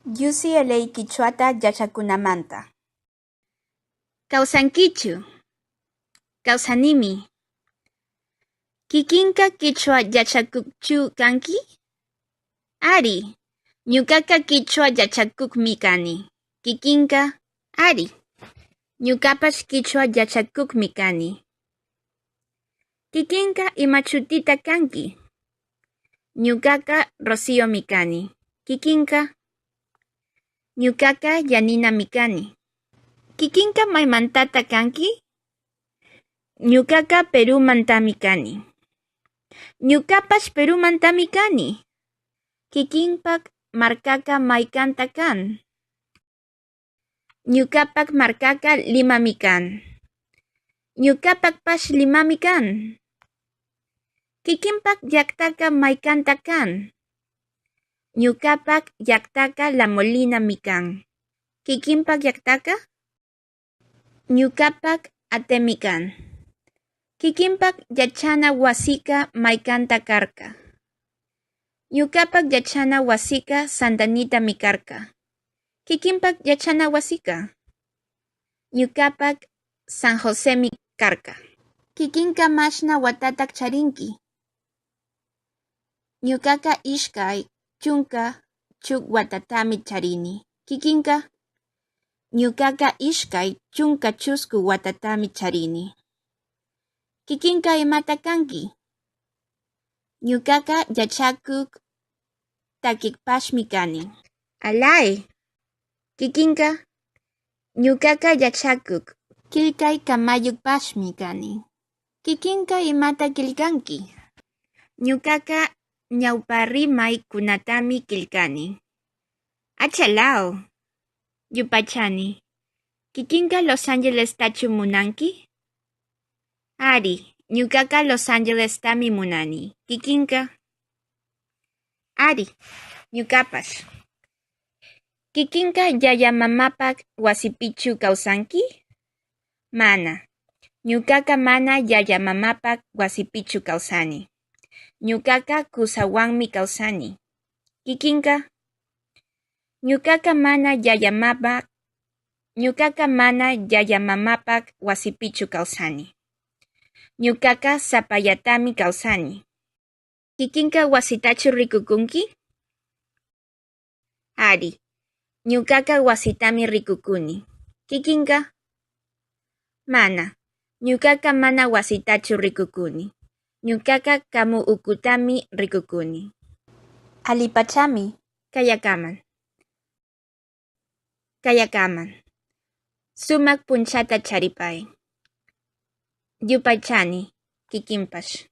UCLA Kichwata yachakunamanta. Kawsankichu? Kawsanimi. Kikinka kichwa yachakukchu kanki? Ari, ñukaka kichwa yachakukmi kani. Kikinka? Ari, ñukapash kichwa yachakukmi kani. Kikinka imashutita kanki? Ñukaka Rocíomi kani. Kikinka? Ñukaka Yaninami kani. Kikinka maymantata kanki? Ñukaka Perumantami kani. Ñukapash Perumantami kani. Kikinpak markaka maykanta kan? Ñukapak markaka Limami kan. Ñukapakpash Limami kan. Kikinpak llaktaka maykanta kan? Ñukapak llaktaka La Molinami kan. Kikinpak llaktaka? Ñukapak Atemi kan. Kikinpak yachana wasika maykanta karka? Ñukapak yachana wasika Santa Anitami karka. Kikinpak yachana wasika? Ñukapak San Josemi karka. Kikinka mashna watata charinki? Ñukaka 21 watatami charini. Kikinka? Ñukaka 22 watatami charini. Kikinka imata kanki? Ñukaka yachakuk takikpashmi kani. Alay. Kikinka? Ñukaka yachakuk killkay kamayukpashmi kani. Kikinka imata killkanki? Ñukaka ñawparimaykunatami killkani. Achalaw! Yupaychani. Kikinka Los Angelestachu munanki? Ari, ñukaka Los Angelestami munani. Kikinka? Ari, ñukapash. Kikinka yayamamapak wasipichu kawsanki? Mana, ñukaka mana yayamamapak wasipichu kawsani. Ñukaka kusawanmi kawsani. Kikinka? Ñukaka mana yayamama ñukaka mana yayamamapak wasipichu kawsani. Ñukaka sapallatami kawsani. Kikinka wasitachu rikukunki? Ari, ñukaka wasitami rikukuni. Kikinka? Mana, ñukaka mana wasitachu rikukuni. Ñukaka kamu ukutami rikukuni. Alipachami. Kayakaman. Kayakaman. Sumak punchata charipay. Yupaychani, kikinpash.